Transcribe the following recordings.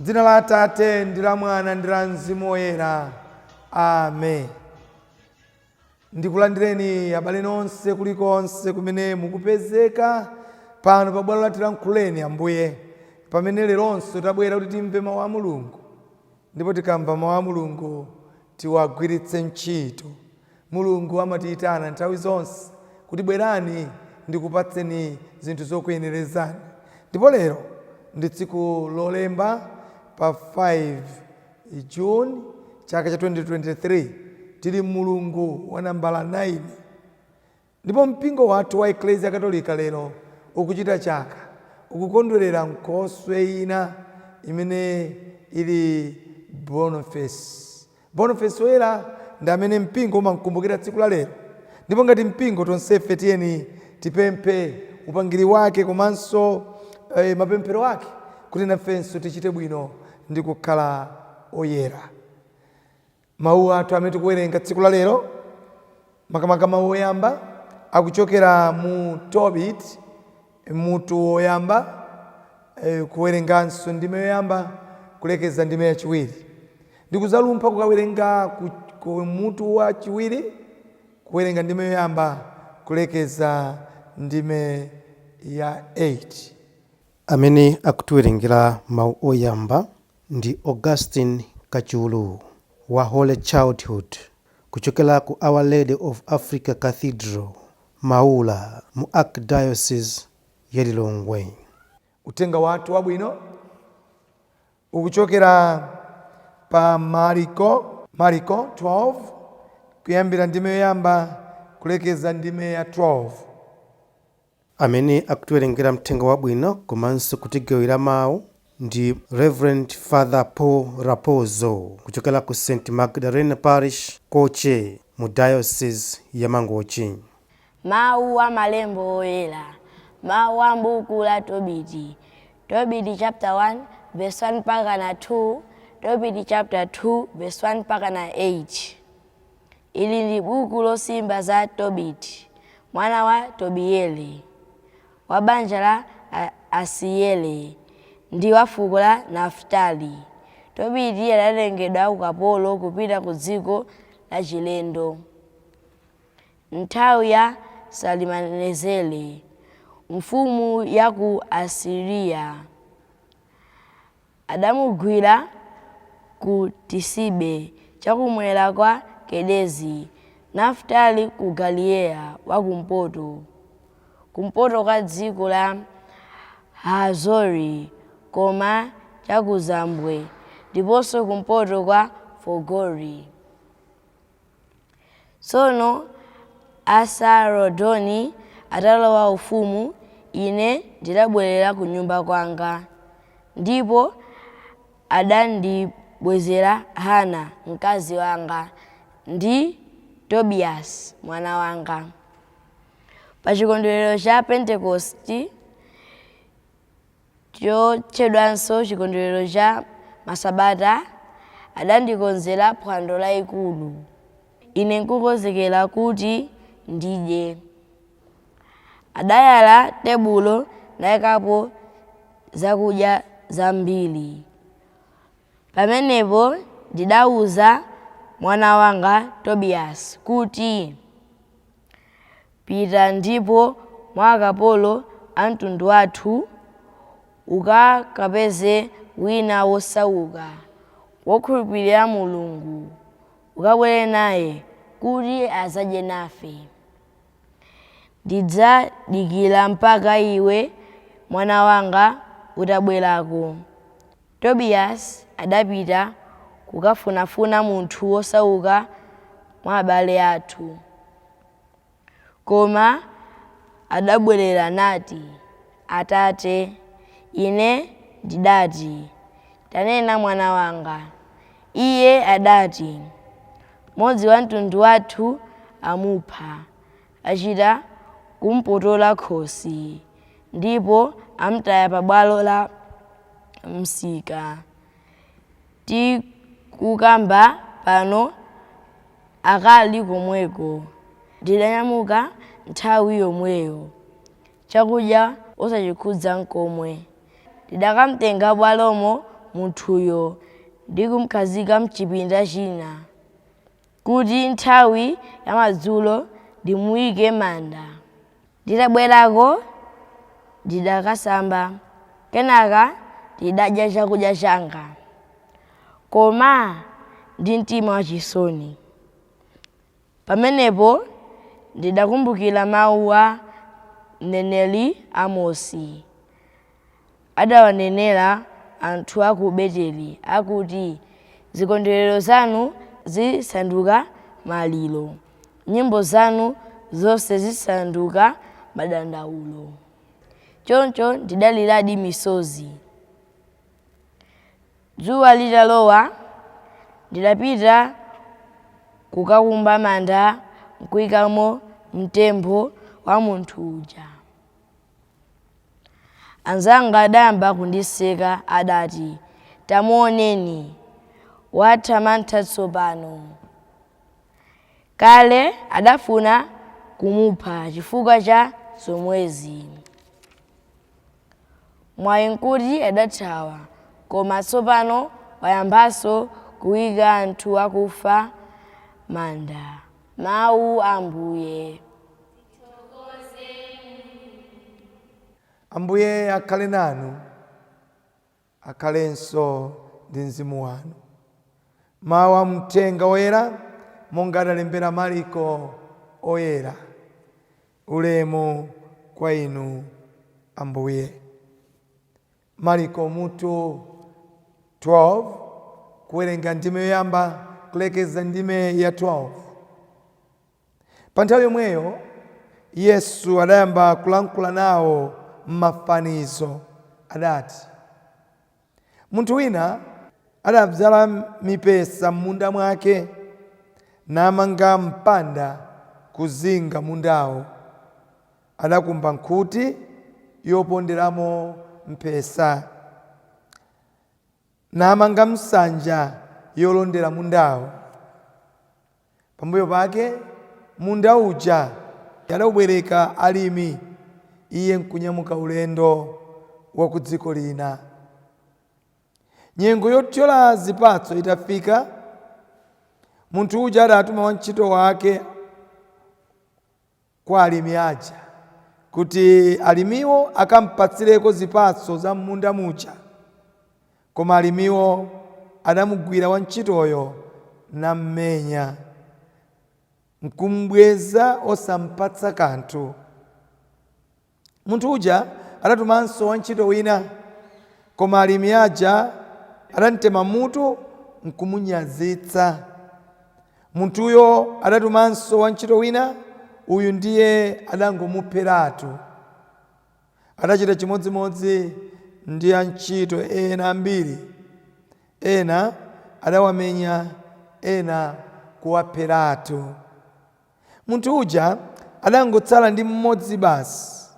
Dzina la Atate ndi la Mwana ndi la Mzimu Woyera. Amen. Ndikulandireni abale nonse kulikonse kumene mukupezeka pano pa bwalo la Tilankhuleni Ambuye, pamene leronso tabwera kuti timve mawu a Mulungu, ndipo tikamva mawu a Mulungu tiwagwiritse ntchito. Mulungu amatiyitana nthawi zonse kuti bwerani ndikupatseni zinthu zokuyenerezani. Ndipo lero ndi tsiku Lolemba pa 5 June chaka cha 2023, tili mulungu wa nambala 9, ndipo mpingo wathu wa Eklesia Katolika lero ukuchita chaka, ukukondwerera nkhoswe ina imene ili Boniface. Boniface Woyera ndi amene mpingo umamkumbukira tsiku la lero, ndipo ngati mpingo tonsefe tiyeni tipemphe upangiri wake komanso mapemphero ake kuti nafenso tichite bwino ndi kukhala oyera. Mawu athu amene tikuwerenga tsiku la lero, makamaka mawu oyamba, akuchokera mu Tobit mutu woyamba, kuwerenganso ndime yoyamba kulekeza ndime yachiwiri, ndikuzalumpha kukawerenga ku mutu wachiwiri, kuwerenga ndime yoyamba kulekeza ndime ya 8. Amene akutiwerengera mawu oyamba ndi Augustine Kachulu wa Holy Childhood kuchokera ku Our Lady of Africa Cathedral, Maula, mu Archdiocese ya Lilongwe. Uthenga wathu wabwino ukuchokera pa Mariko 12, kuyambira ndime yoyamba kulekeza ndime ya 12. Amene akutiwerengera mthenga wabwino komanso kutigawira mawu ndi Reverend Father Paul Rapozo kuchokera ku St Magdalena Parish, Koche, mu Diocese ya Mangochi. Mawu a malembo oyera. Mawu a m'buku la Tobiti. Tobiti chapter 1 verse 1 mpaka na 2, Tobiti chapter 2 verse 1 mpaka na 8. Ili ndi buku losimba za Tobiti, mwana wa Tobiyele, wa banja la Asiyele ndi wa fuko la Nafutali. Tobiti adatengedwa ukapolo kupita ku dziko lachilendo nthawi ya Salimanezere, mfumu ya ku Asiriya. Adamugwira ku Tisibe, chakumwera kwa Kedezi Nafutali, ku Galileya wakumpoto, kumpoto kwa dziko la Hazori, koma chakuzambwe, ndiponso kumpoto kwa Fogori. Tsono Asarodoni atalowa ufumu, ine ndidabwerera ku nyumba kwanga, ndipo adandibwezera Hana mkazi wanga ndi Tobiyasi mwana wanga. Pa chikondwerero cha Pentekosti, chotchedwanso chikondwerero cha Masabata, adandikonzera phwando lalikulu, ine nkukonzekera kuti ndidye. Adayala tebulo nayikapo zakudya zambiri. Pamenepo ndidauza mwana wanga Tobiyasi kuti, "Pita ndipo mwa akapolo a mtundu wathu ukakapeze wina wosauka, wokhulupirira Mulungu, ukabwere naye kuti adzadye nafe. Ndidzadikira mpaka iwe mwana wanga utabwerako." Tobiyasi adapita kukafunafuna munthu wosauka mwa abale athu. Koma adabwerera nati, "Atate," ine ndidati, "Tanena mwana wanga." Iye adati, "Mmodzi wa mtundu wathu amupha, achita kumpotola khosi, ndipo amtaya pabwalo la msika. Tikukamba pano akali komweko." Ndidanyamuka nthawi yomweyo, chakudya osachikhudza nkomwe. Ndidakamtenga bwalomo munthuyo ndi kumkhazika mchipinda china, kuti nthawi yamadzulo ndimuyike manda. Nditabwerako ndidakasamba, kenaka ndidadya chakudya changa, koma ndi mtima wachisoni. Pamenepo ndidakumbukira mawu a mneneri Amosi adawanenera anthu a ku Beteli akuti, zikondwerero zanu zisanduka maliro, nyimbo zanu zonse zisanduka madandawulo. Choncho ndidaliradi misozi. Dzuwa litalowa, ndidapita kukakumba manda nkuyikamo mtembo wa munthu uja. Anzanga adayamba kundiseka adati, tamuoneni, watha mantha tsopano. Kale adafuna kumupha chifukwa cha zomwezi. Mwayi nkuti adathawa, koma tsopano wayambanso kuyika anthu akufa manda. Mawu a Ambuye. Ambuye akhale nanu, akhalenso ndi mzimu wanu. Mawu a mthenga oyera monga adalembera Mariko oyera. Ulemu kwa inu Ambuye. Mariko mutu 12, kuwerenga ndime yoyamba kulekeza ndime ya 12. Pa nthawi yomweyo Yesu adayamba kulankhula nawo m'mafanizo. Adati, munthu wina adabzala mipesa m'munda mwake, namanga mpanda kuzinga mundawo. Adakumba nkhuti yoponderamo mphesa, namanga msanja yolondera mundawo. Pambuyo pake munda uja adawubwereka alimi, iye nkunyamuka ulendo wa ku dziko lina. Nyengo yothyola zipatso itafika, munthu uja adatuma wantchito wake kwa alimi aja kuti alimiwo akampatsireko zipatso za m'munda muja. Koma alimiwo adamugwira wantchitoyo nammenya, nkumbweza osampatsa kanthu. Munthu uja adatumanso wantchito wina, koma alimi aja adamtema mutu nkumunyazitsa. Munthuyo adatumanso wantchito wina, uyu ndiye adangomupheratu. Adachita chimodzimodzi ndi antchito ena ambiri, ena adawamenya, ena kuwapheratu. Munthu uja adangotsala ndi mmodzi basi,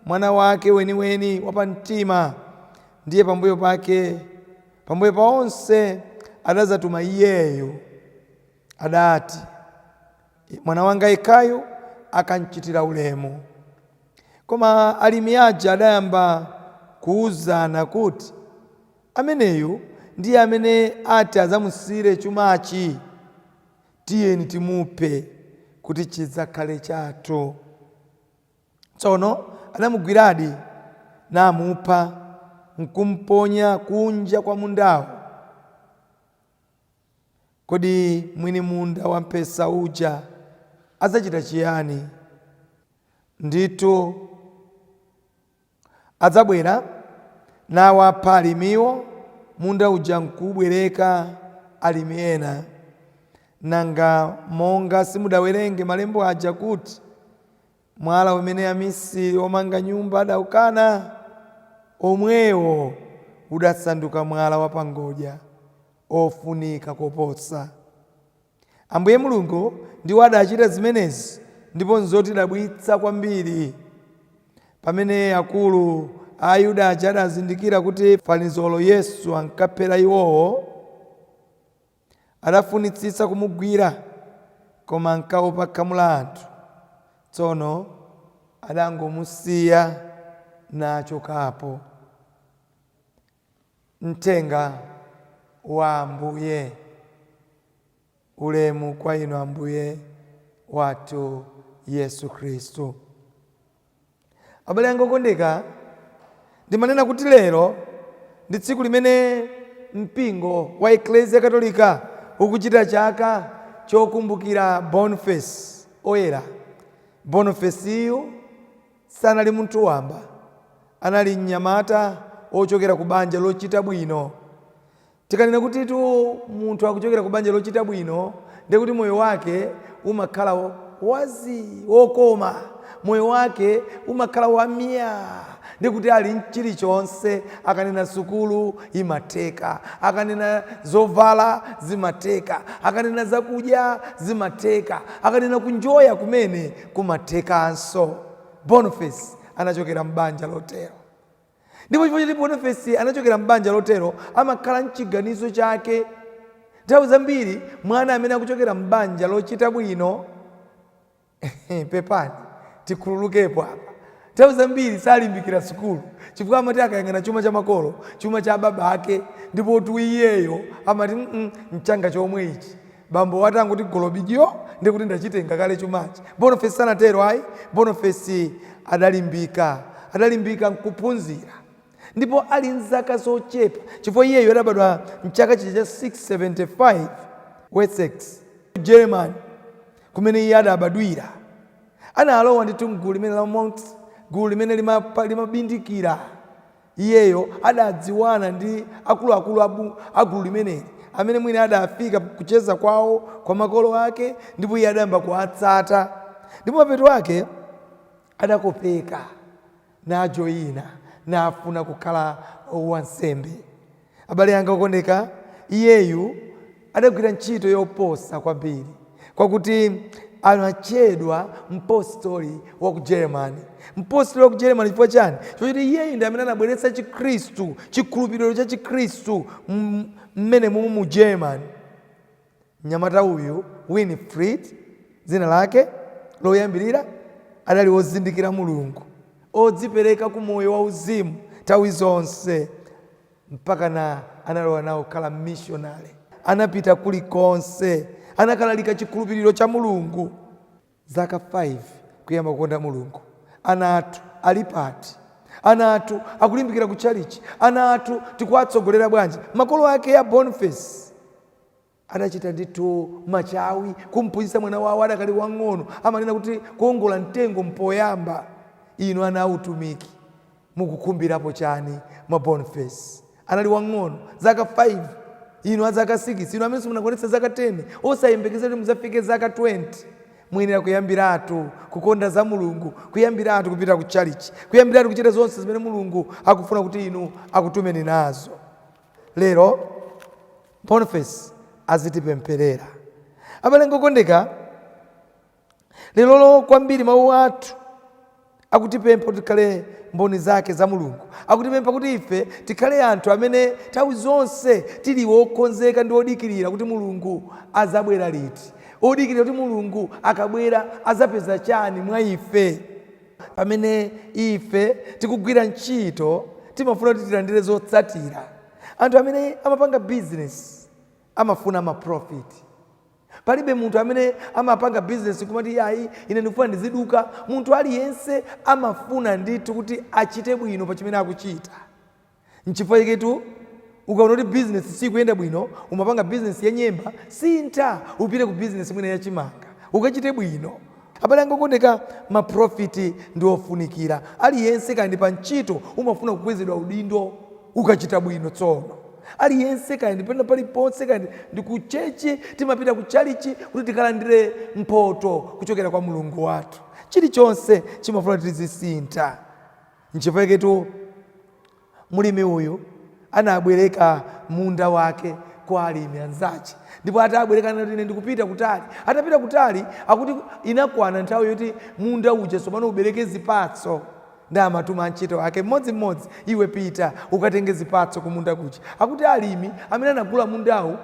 mwana wake weniweni wapamtima, ndiye pambuyo pake, pambuyo pa onse adazatuma iyeyo. Adati, mwana wanga yekhayu akanchitira ulemu. Koma alimi aja adayamba kuwuzana kuti, ameneyu ndiye amene ati adzamusiyire chumachi, tiyeni timuphe kuti chidzakhale chathu. Tsono adamugwiradi namupha, nkumponya kunja kwa mundawo. Kodi mwini munda wamphesa uja adzachita chiyani? Ndithu adzabwera nawapha alimiwo, munda uja nkubwereka alimi ena. Nanga monga simudawerenge malembo aja kuti, mwala umene amisiri omanga nyumba adawukana, omwewo udasanduka mwala wapangodya ofunika koposa. Ambuye Mulungu ndiwo adachita zimenezi, ndipo nzotidabwitsa kwambiri. Pamene akulu a Ayuda aja adazindikira kuti fanizolo Yesu ankaphera iwowo, adafunitsitsa kumugwira, koma ankaopa khamu la anthu. Tsono adangomusiya nachokapo. Mthenga wa Ambuye. Ulemu kwa inu Ambuye wathu Yesu Khristu. Abale anga okondeka, ndimanena kuti lero ndi tsiku limene mpingo wa Eklesia Katolika ukuchita chaka chokumbukira Boniface Oyera. Boniface sanali munthu wamba, anali mnyamata ochokera ku banja lochita bwino. Tikanena kuti tu munthu akuchokera ku banja lochita bwino, ndiye kuti moyo wake umakhala wazi wokoma, moyo wake umakhala wamiya, ndiye kuti ali mchilichonse. Akanena sukulu imatheka, akanena zovala zimatheka, akanena zakudya zimatheka, akanena kunjoya kumene kumathekanso. Boniface anachokera m'banja lotero. Ndipo chifukwa choti Boniface anachokera m'banja lotero, amakhala mchiganizo chake. Nthawi zambiri mwana amene akuchokera m'banja lochita bwino, pepani tikhululukepo apa, nthawi zambiri salimbikira sukulu, chifukwa amati akayang'ana chuma cha makolo, chuma cha baba ake, ndipo tu iyeyo amati mchanga chomwe ichi, bambo watangoti golobidyo ndikuti ndachitenga kale chumachi. Boniface sanatero ayi. Boniface adalimbika, adalimbika nkuphunzira, ndipo ali nzaka zochepa, chifukwa iyeyo adabadwa mchaka chija cha 675, Wessex, Germany, kumene iye adabadwira. Analowa ndithu mgulu limene la monks, gulu limene limabindikira. Iyeyo adadziwana ndi akuluakulu a gulu limeneli, amene mwina adafika kucheza kwawo kwa makolo ake, ndipo iye adayamba kuwatsata, ndipo mapeto ake adakopeka najoyina, nafuna kukhala wansembe. Abale anga okondeka, iyeyu adagwira ntchito yoposa kwambiri, kwakuti anatchedwa mpostoli wa ku Germany. Mpostoli wa ku Germany chifukwa chani? Chifukwa choti iyeyu ndi amene anabweretsa Chikhristu, chikhulupiriro cha Chikhristu mmene mumu mu Germany. Mnyamata uyu Winfried dzina lake loyambirira, adali wozindikira Mulungu, odzipereka ku moyo wauzimu nthawi zonse, mpaka na analowa nawo kukhala missionary. Anapita kulikonse, anakalalika chikhulupiriro cha Mulungu. Zaka 5 kuyamba kukonda Mulungu. Ana athu ali pati? Ana athu akulimbikira ku tchalichi? Ana athu tikuwatsogolera bwanji? Makolo ake ya Boniface adachita ndithu machawi kumphunzitsa mwana wawo adakali wang'ono. Amanena kuti kuongola mtengo mpoyamba. Inu ana autumiki, mukukhumbirapo chani mwa Boniface? Anali wang'ono, zaka 5. Inu a zaka 6, inu amene simunakwanitsa zaka 10, osayembekezera kuti mudzafike zaka 20. Muyenera kuyambiratu kukonda za Mulungu, kuyambiratu kupita ku tchalichi, kuyambiratu kuchita zonse zimene Mulungu akufuna kuti inu akutumeni nazo. Lero Boniface azitipempherera. Abale ngokondeka, lerolo kwambiri mawu athu akutipempha kuti tikhale mboni zake za Mulungu, akutipempha kuti ife tikhale anthu amene nthawi zonse tili wokonzeka ndi odikirira kuti Mulungu azabwera liti, odikirira kuti Mulungu akabwera azapeza chani mwa ife. Pamene ife tikugwira ntchito, timafuna kuti tilandire zotsatira. Anthu amene amapanga business amafuna ma profit. Palibe munthu amene amapanga business kumati yayi, ine ndikufuna ndiziduka. Munthu aliyense amafuna ndithu kuti achite bwino pa chimene akuchita. Nchifukwa chaketu ukaona kuti business sikuyenda bwino, umapanga business ya nyemba, sintha upite ku business mwina ya chimanga ukachite bwino. Abale anga okondeka, ma profit ndi ofunikira. Aliyense kaya ndi pa ntchito umafuna kukwezedwa udindo ukachita bwino. Tsono aliyense kaya ndi pena paliponse, kaya ndi ku church, timapita ku chalichi kuti tikalandire mphoto kuchokera kwa Mulungu wathu. Chilichonse chimafuna kuti tizisintha. Nchifukwa chaketu mulimi uyu anabwereka munda wake kwa alimi anzace, ndipo atabwereka anati ine ndikupita kutali. Atapita kutali, akuti inakwana nthawi yoti munda uja tsopano ubereke zipatso, ndi amatuma antchito ake mmodzimmodzi, iwe pita ukatenge zipatso kumunda kuja. Akuti alimi amene anagula mundawu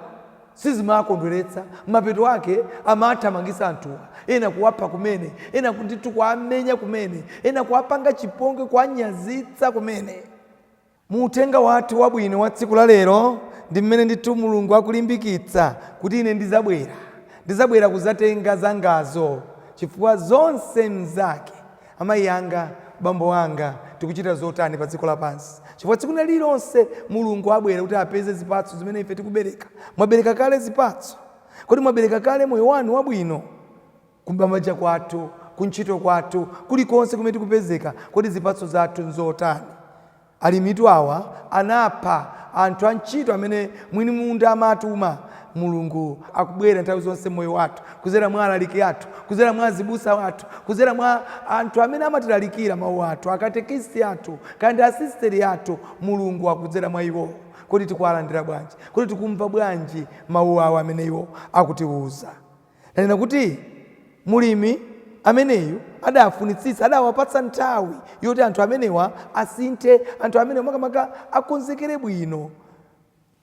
sizimakondweretsa, mapeto ake amathamangisa anthuwa, ena kuwapha kumene, ena ndithu kuwamenya kumene, ena kuwapanga chipongwe, kuwanyazitsa kumene. Mu uthenga wathu wabwino wa tsiku la lero ndi mmene ndithu Mulungu akulimbikitsa kuti ine ndizabwera, ndizabwera kuzatenga zangazo, chifukwa zonse mzake. Amayi anga, bambo anga, tikuchita zotani pa dziko lapansi? Chifukwa tsiku lililonse Mulungu abwera kuti apeze zipatso zimene ife tikubereka. Mwabereka kale zipatso? Kodi mwabereka kale moyo wanu wabwino? Kubanja kwathu, kuntchito kwathu, kulikonse kumene tikupezeka, kodi zipatso zathu nzotani? Alimitu awa anapha anthu antchito amene mwini munda amatuma. Mulungu akubwera nthawi zonse moyo wathu kuzera mwa alaliki athu, kuzera mwa azibusa athu, kuzera mwa anthu amene amatilalikira mawu athu, akatekisi athu kandi asisteri athu. Mulungu akudzera mwa iwo. Kodi tikuwalandira bwanji? Kodi tikumva bwanji mawu awo amene iwo akutiwuza? Ndanena kuti mulimi ameneyu adafunitsitsa, adawapatsa nthawi yoti anthu amenewa asinthe, anthu amenewa makamaka akonzekere bwino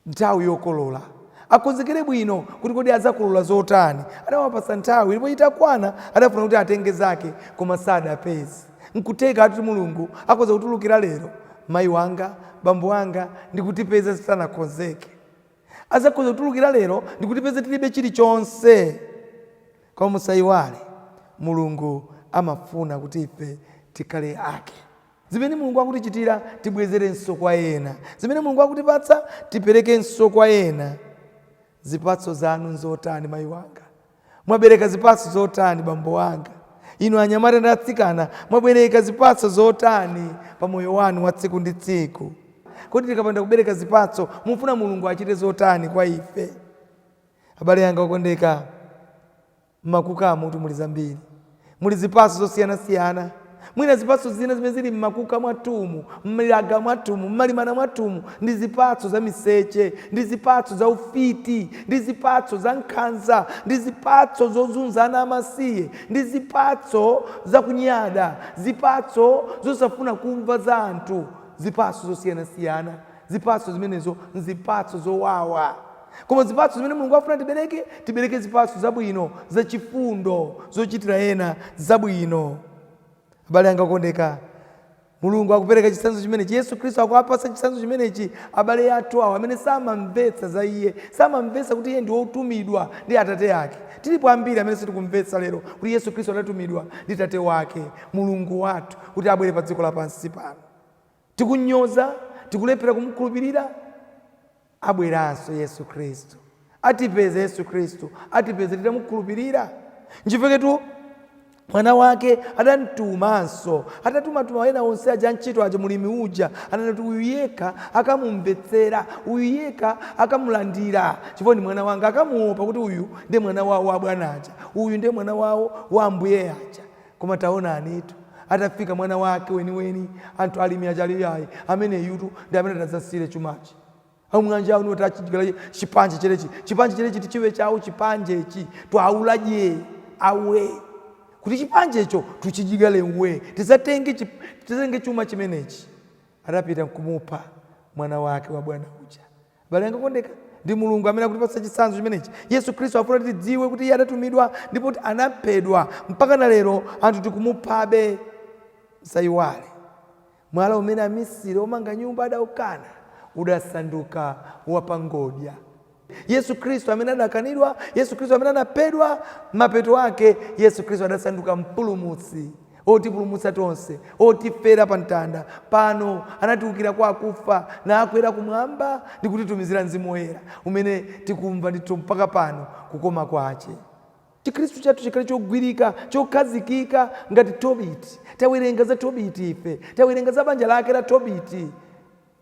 nthawi yokolola, akonzekere bwino kuti kodi adzakolola zotani. Adawapatsa nthawi, ndipo itakwana adafuna kuti atenge zake, koma sadapeze. Nkutheka ati Mulungu akhoza kutulukira lero, mayi wanga, bambo wanga, ndikutipeza zisanakonzeke. Azakhoza kutulukira lero ndikutipeza tilibe chilichonse. Koma musayiwale, Mulungu amafuna kuti ife tikhale ake. Zimene Mulungu akutichitira tibwezerenso kwa ena, zimene Mulungu akutipatsa tiperekenso kwa ena. Zipatso zanu nzotani, mayi wanga? Mwabereka zipatso zotani, bambo wanga? Inu anyamata ndi atsikana, mwabereka zipatso zotani pa moyo wanu wa tsiku ndi tsiku? Kodi tikapanda kubereka zipatso, mufuna Mulungu achite zotani kwa ife? Abale anga okondeka, mmakukamu muli zambiri, muli zipatso zosiyanasiyana. Mwina zipatso zina zimene zili mmakuka mwathumu, mmilaga mwathumu, mmalimana mwathumu ndi zipatso za miseche, ndi zipatso za ufiti, ndi zipatso za nkhanza, ndi zipatso zozunzana amasiye, ndi zipatso za kunyada, zipatso zosafuna kumva za anthu, zipatso zosiyanasiyana. Zipatso zimenezo nzipatso zowawa. Koma zipatso zimene Mulungu afuna tibereke, tibereke zipatso zabwino, zachifundo, zochitira ena zabwino. Abale anga okondeka, Mulungu akupereka chitsanzo chimenechi, Yesu Khristu akuwapatsa chitsanzo chimenechi abale athu awo amene samamvetsa za iye, samamvetsa kuti iye ndi wotumidwa ndi Atate ake. Tilipo ambiri amene sitikumvetsa lero kuti Yesu Khristu adatumidwa ndi Tate wake, Mulungu wathu, kuti abwere pa dziko lapansi pano. Tikunyoza, tikulephera kumukhulupirira. Abweranso Yesu Khristu, atipeze Yesu Khristu, atipeze titamukhulupirira. Nchifukwa mwana wake adamtumanso, atatumatuma ena onse aja antchito aja, mulimi uja anati uyu yekha akamumvetsera, uyu yekha akamulandira, chifukwa ndi mwana wanga. Akamuopa kuti uyu ndiye mwana wawo wa bwana aja, uyu ndiye mwana wawo wa ambuye aja. Koma taonanitu, atafika mwana wake weniweni, anthu alimi aja ali ayi, amene yutu ndi amene atadzasire chumachi. Amwanja awo tachigala chipanje cherechi, chipanje cherechi tichiwe chawo chipanjechi twaulaje awe kuti chipanjecho tuchijigale uwe tizatenge chuma chimenechi. Adapita nkumupha mwana wake wa bwana uja. Abale anga okondeka, ndi Mulungu amene akutipatsa chitsanzo chimenechi. Yesu Khristu afuna kuti tidziwe kuti iye adatumidwa ndipo kuti anaphedwa. Mpaka na lero anthu tikumuphabe. Msayiwale, mwala umene amisiri omanga nyumba adaukana udasanduka wapangodya. Yesu Khristu amene adakanidwa, Yesu Khristu amene anaphedwa, mapeto ake Yesu Khristu adasanduka mpulumutsi otipulumutsa tonse, otifera pa mtanda. Pano anatiukira kwa akufa nakwera kumwamba ndi kutitumizira Mzimu Woyera umene tikumva ndithu mpaka pano kukoma kwache. Chikhristu chathu chikhale chogwirika, chokhazikika ngati Tobiti. Tawerenga za Tobiti ife, tawerenga za banja lake la Tobiti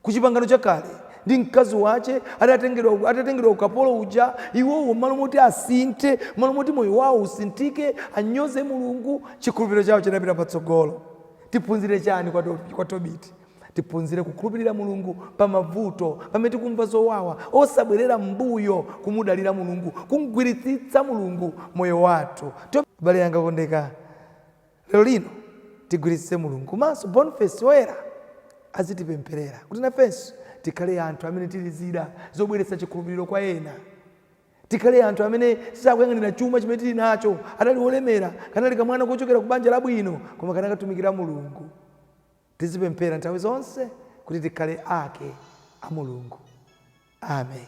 ku Chipangano Chakale ndi mkazi wache atatengedwa ukapolo uja. Iwowo m'malo moti asinthe, m'malo moti moyo wawo usinthike, anyoze Mulungu, chikhulupiriro chawo chidapita patsogolo. Tiphunzire chani kwa Tobiti? Tiphunzire kukhulupirira Mulungu pa mavuto, pamene tikumva zowawa, osabwerera m'mbuyo, kumudalira Mulungu, kumgwiritsitsa Mulungu moyo wathu. Abale anga okondeka, lero lino tigwiritsitse Mulungu, komanso Boniface Woyera azitipempherera kuti nafenso tikhale anthu amene tili zida zobweretsa chikhulupiriro kwa ena. Tikhale anthu amene tisakuyang'anira chuma chimene tili nacho. Adali wolemera, kanali kamwana kochokera ku banja labwino, koma kanakatumikira Mulungu. Tizipemphera nthawi zonse kuti tikhale ake a Mulungu. Amen.